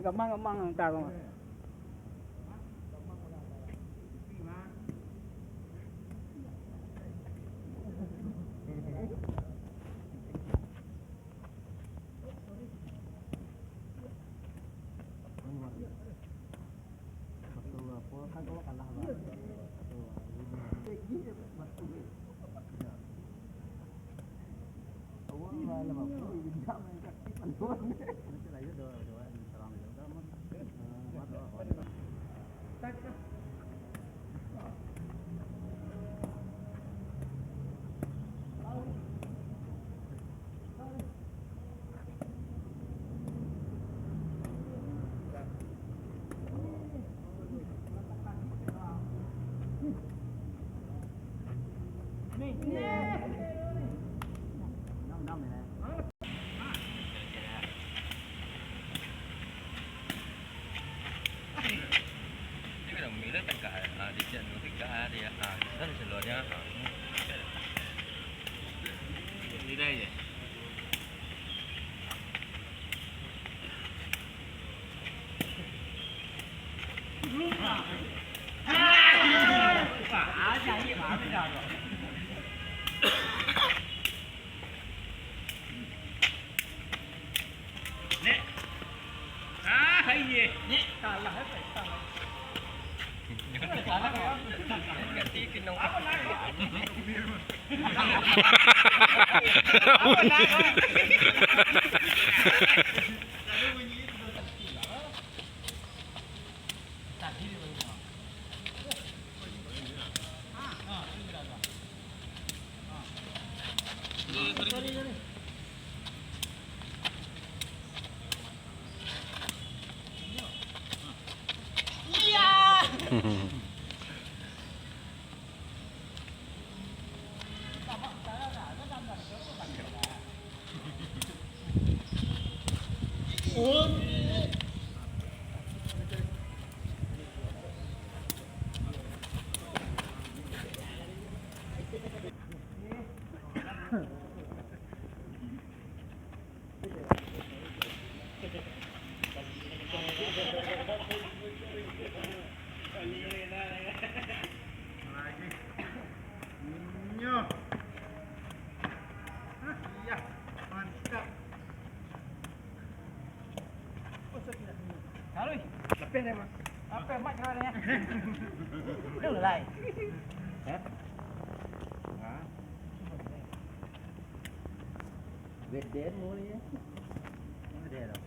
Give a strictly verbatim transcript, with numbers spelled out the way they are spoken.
Gamang, gamang, gamang. Nek. Ah, iya. Nek, salah apa? Salah. Ganti kenong. Apa nak? Apa nak? Lagi. Nyo. Hah, iya, mantap. Taruih. Lapeh deh, Mak. Lapeh, Mak, kira-kira. Mulai. Hah? Hah? Gede mulai ya. Gede dong.